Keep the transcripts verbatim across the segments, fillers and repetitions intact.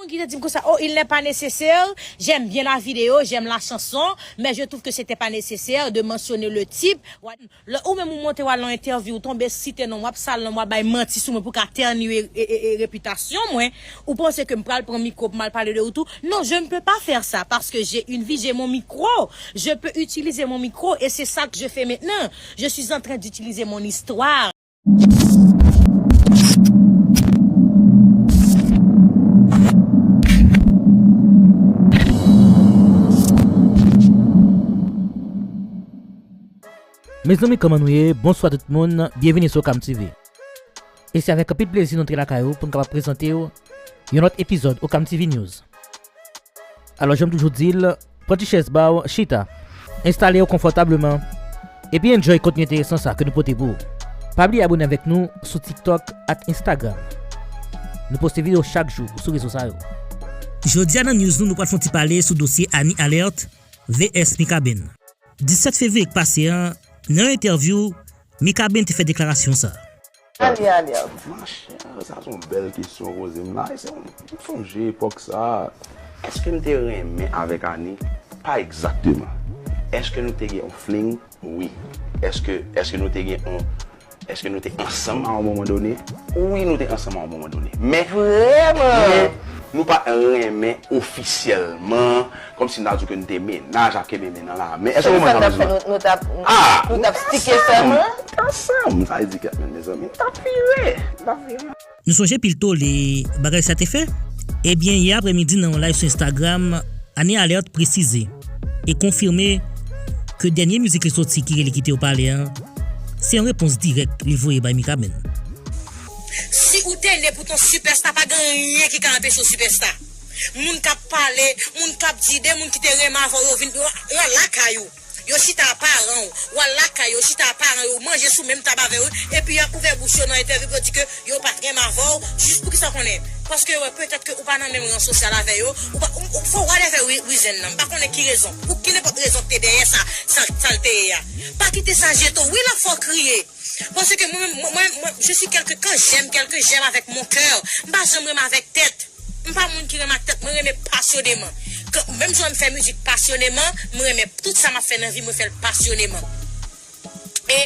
Ki te di m konsa, oh, il n'est pas nécessaire, j'aime bien la vidéo, j'aime la chanson, mais je trouve que c'était pas nécessaire de mentionner le type. Lè ou menm ou monte w al nan entèvyou, ou tonbe site non m, w ap sal non m, w ap bay manti sou mwen pou ka tèni e, e, e, e repitasyon mwen, ou panse ke m pral pran mikwo pou m al pale de ou tou? Non, je ne peux pas faire ça parce que j'ai une vie, j'ai mon micro. Je peux utiliser mon micro et c'est ça que je fais maintenant. Je suis en train d'utiliser mon histoire. Mezanmi, kòman nou ye? Bonswa tout moun, byenvini sou Okam T V. E se avèk anpil plezi nou antre lakay ou pou n kapab prezante w yon lòt epizòd Okam T V News. Alò, jan m toujou di l, pran ti chèz ba w, chita, enstale w konfòtableman, epi enjoy kontni enteresan sa ke nou pote pou ou. Pa bliye abone avèk nou sou TikTok ak Instagram. Nou poste videyo chak jou sou rezo sa yo. Jodi a nan news nou, nou pral fè yon ti pale sou dosye Annie Alerte V S Mikaben. Disèt fevriye k pase an, nan yon entèvyou, Mikaben te fè deklarasyon sa. Annie Alerte. Monchè, sa se yon bèl kesyon w poze m la. E se yon, m sonje epòk sa. Èske m te renmen avèk Annie? Pa egzakteman. Èske nou te gen yon fling? Wi. Èske, èske nou te gen yon, èske nou te ansanm a yon moman done? Wi, nou te ansanm a yon moman done. Men, vrèman, men, nou pa t renmen ofisyèlman, kòmsi n ta di w ke n te mennaj, ap kenbe men nan la men. Èske w konprann sa m di la? Nou, nou t ap, ah, nou t ap stike sèlman. Ansanm, sa vle di kèt men, mezanmi, n t ap vire, n t ap vire. Nou sonje pil tole bagay sa te fè? Ebyen, yè aprèmidi, nan yon live sou Instagram, Annie Alerte presize e konfime ke dènye mizik li soti ki rele Kite w pale an, se yon repons dirèk li voye bay Mikaben. Si ou te ne pou t on sipèsta, pa gen anyen ki ka anpeche w sipèsta. Moun k ap pale, moun k ap di, de moun ki te renmen avè w, yo vin, yo, yo al lakay ou. Yo chita a paran w. W al lakay yo, chita a paran yo, manje sou menm tab avè yo, epi y ap ouvè bouch yo nan entèvyou pou yo di ke yo pa t renmen avè w, jis pou kisa w konnen? Paske yo wè petèt ke ou pa nan menm ran sosyal avè yo, ou pa, ou, ou, for whatever re-, reason nan, m pa konnen ki rezon, pou ki nenpòt rezon ki te dèyè sa, sa, sa l te ye a. Pa kite sa jete w. Wi, l ap fè w kriye. Paske mwen, mwen, mwen, mwen, je suis quelqu'un, quand j'aime quelqu'un, j'aime avec mon cœur. M pa janm renmen avèk tèt. M pa moun ki renmen ak tèt, mwen renmen pasyoneman. Kan, menm jan m fè mizik pasyoneman, mwen renmen tout sa m ap fè nan vi, mwen fè l pasyoneman. E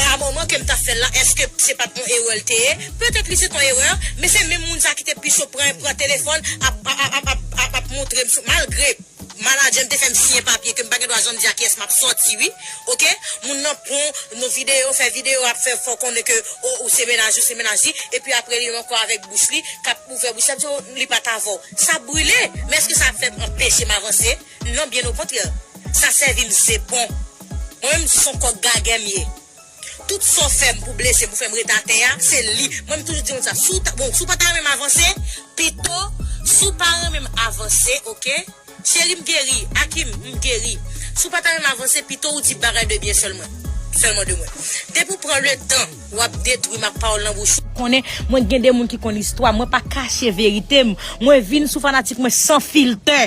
a moman ke m t ap fè l la, èske se pa t yon erè l te ye? Petèt li se t yon erè, men se menm moun sa ki te pi cho pran, pran telefòn, ap, ap, ap montre m sou, malgre manadjè m te fè m siyen papye ke m pa gen dwa janm di a kiyès m ap sòti, wi. Oke? Moun nan pran nou videyo, fè videyo, ap fè fè w konnen ke, o, ou se mennaj, ou se mennaj li, epi apre li ankò avèk bouch li, k ap ouvè bouch li, ap di, o, li pa t avè w. Sa brile, men èske sa ap fè m anpeche m avanse? Non, byen okontrè. Sa sèvi m zepon. Mwen menm, se yon kòk gagè m ye. Tout sa w fè m pou blese m, pou fè m ret atè a, se li. Mwen, m toujou di moun sa, si w ta, bon, si w pa ta renmen m avanse, pito, si w pa renmen m avanse, oke? Cheri, m geri, Akim, m geri. Si w pa ta renmen m avanse, pito w di bagay de byen sèlman, sèlman de mwen. Depi w pran letan, w ap detwi m ak pawòl nan bouch ou. Konnen, mwen gen de moun ki konn istwa m, mwen pa kache verite m. Mwen vin sou fanatik mwen san filtè.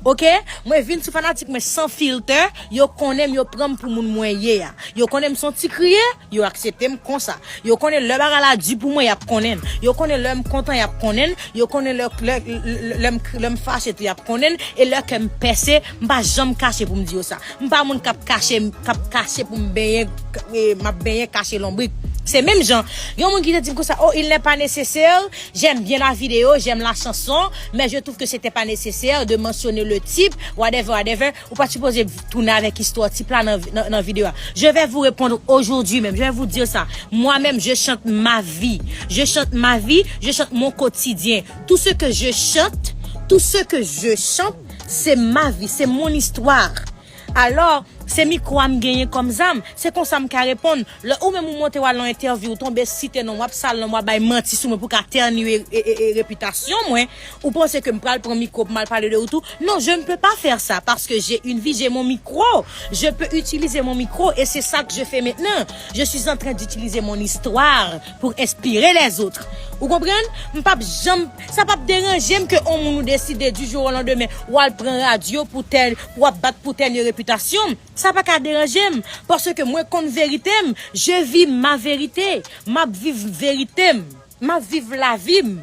Oke? Mwen vin sou fanatik mwen san filtè, yo konnen m, yo pran m pou moun mwen ye a. Yo konnen m se yon ti kriye, yo aksepte m konsa. Yo konnen lè bagay la di pou mwen, y ap konnen l. Yo konnen lè m kontan, y ap konnen l. Yo konnen lè, lè, lè, lè m, lè m fache tou, y ap konnen l. E lè kè m pèse, m pa janm kache pou m di yo sa. M pa moun k ap kache, k ap kache pou m benyen, e, m ap benyen kache lonbrik. Se menm jan, yon moun ki te di m konsa, oh, il n'est pas nécessaire, j'aime bien la vidéo, j'aime la chanson, mais je trouve que c'était pas nécessaire de mentionner le type, whatever, whatever. Ou pa t sipoze tounen avèk istwa tip la nan, nan, nan videyo a. Je vais vous répondre aujourd'hui même. Je vais vous dire ça. Moi-même, je chante ma vie. Je chante ma vie. Je chante mon quotidien. Tout ce que je chante, tout ce que je chante, c'est ma vie, c'est mon histoire. Alò, se mikwo a m genyen kòm zam. Se konsa m ka reponn. Lè ou menm ou monte w al nan entèvyou, ou tonbe site non m, w ap sal non m, w ap bay manti sou mwen pou ka tèni e, e, e, e repitasyon mwen, ou panse ke m pral pran mikwo pou m al pale de ou tou? Non, je ne peux pas faire ça parce que j'ai une vie, j'ai mon micro. Je peux utiliser mon micro et c'est ça que je fais maintenant. Je suis en train d'utiliser mon histoire pour inspirer les autres. Ou konprann? M p ap janm, sa p ap deranje m ke on moun ou deside du jour au lendemain, w al pran radyo pou tèl, w ap bat pou tèl repitasyon m. Sa pa ka deranje m, paske mwen konn verite m, je vis ma vérité, m ap viv verite m, m ap viv lavi m.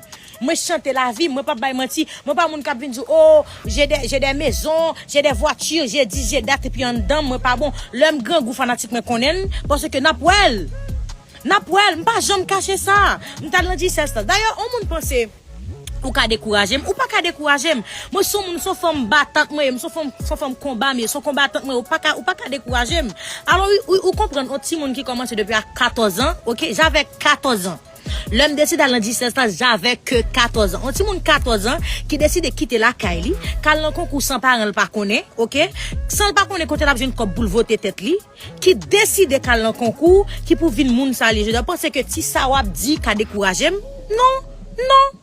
Mwen chante lavi, mwen p ap bay manti. Mwen pa moun k ap vin di, oh, j'ai des, j'ai des maisons, j'ai des voitures, j'ai dit, j'ai dat, epi anndan mwen pa bon. Lè m grangou, fanatik mwen konnen l, paske n ap wè l. N ap wè l, m pa janm kache sa. M t al nan G sèz la. Dayè, yon moun panse ou ka dekouraje m, ou pa ka dekouraje m. Mwen se yon moun, se yon fanm batant mwen ye, m se yon fanm, se yon fanm konba m ye, se yon konbatant mwen ye, ou pa ka, ou pa ka dekouraje m. Alò, wi, wi, ou konprann, yon timoun ki kòmanse depi a katòz an, oke, j'avais quatorze ans. Lè m deside al nan G sèz la, j'avais que quatorze ans. Yon timoun katòz an ki deside kite lakay li, k al nan konkou san paran l pa konnen, oke? San l pa konnen kote l ap jwenn kòb pou l vote tèt li, ki deside k al nan konkou, ki pou vin moun sa li ye. Jodi a, w panse ke ti sa w ap di ka dekouraje m? Non, non.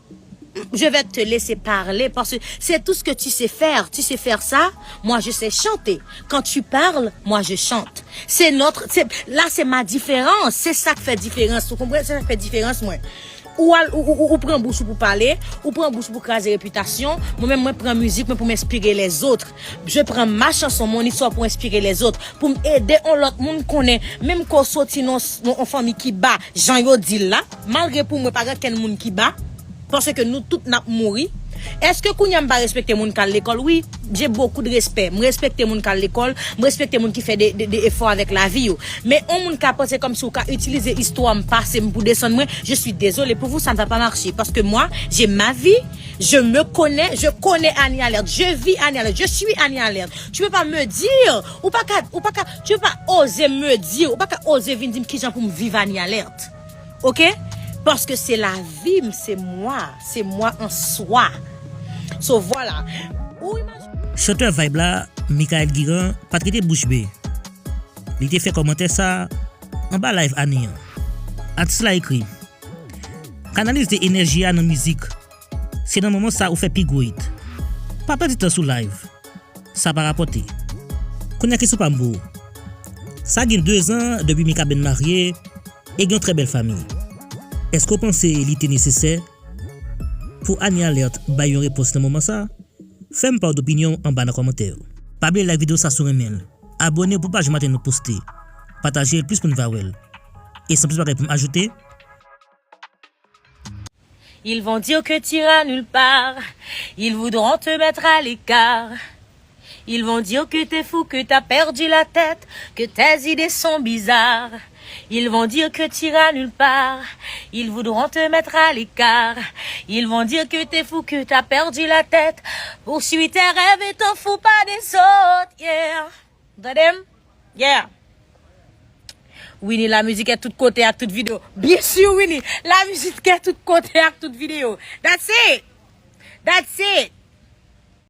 Je vais te laisser parler parce que c'est tout ce que tu sais faire. Tu sais faire ça, moi je sais chanter. Quand tu parles, moi je chante. C'est notre, c'est, là c'est ma différence. C'est ça qui fait différence. Ou konprann? Se sa k fè diferans mwen. Ou, al, ou, ou, ou pran bouch ou pou pale, ou pran bouch ou pou kraze repitasyon. Mwen menm, mwen pran mizik mwen pou m enspire lèzòt. Je prends ma chanson, mon histoire pou enspire lèzòt. Pou m ede yon lòt moun konnen, menm ke w soti nan yon, nan yon fanmi ki ba, jan yo di l la, malgre pou mwen pa gen kenn moun ki ba, paske nou tout n ap mouri. Èske kounye a m pa respekte moun k al lekòl? Wi, j'ai beaucoup de respect. M respekte moun k al lekòl, m respekte moun ki fè de, de, de efò avèk lavi yo. Men yon moun ka panse kòmsi ou ka itilize istwa m pase m pou desann mwen, je suis désolé pour vous, ça ne va pas marcher. Parce que moi, j'ai ma vie, je me connais, je connais Annie Alerte, je vis Annie Alerte, je suis Annie Alerte. Tu peux pas me dire, ou pa ka, ou pa ka, tu peux pas oser me dire, ou pa ka oze vin di m kijan pou m viv Annie Alerte. Oke? Paske se lavi m, se mwa, se mwa an swa. So, vwala. Ou imajine. Chantè Vibe la, Michael Guiran, pa t rete bouch be. Li te fè kòmantè sa anba live Annie an. Atis la ekri, kanalize enèji a nan mizik. Se nan moman sa ou fè pi gwo hit. Pa pèdi tan sou live. Sa pa rapòte. Kounye a kesyon pa m pou ou. Sa gen dezan depi Mikaben marye e gen yon trè bèl fanmi. Èske w panse li te nesesè pou Annie Alerte bay yon repons nan moman sa? Fè m pa w dopinyon w anba nan kòmantè yo. Pa bliye like videyo sa si w renmen l. Abòne w pou w pa janm rate nou poste. Pataje l plis moun va wè l. E san plis bagay pou m ajoute, Ils vont dire que t'iras nulle part. Ils voudront te mettre à l'écart. Ils vont dire que t'es fou, que t'as perdu la tête, que tes idées sont bizarres. Ils vont dire que t'iras nulle part. Ils voudront te mettre à l'écart. Ils vont dire que t'es fou, que t'as perdu la tête. Poursuis tes rêves et t'en fous pas des autres. Yeah. Tande m? Yeah. Winnie, la musique est tout kote ak tout videyo. Bien sûr, Winnie, la musique est tout kote ak tout videyo. That's it. That's it.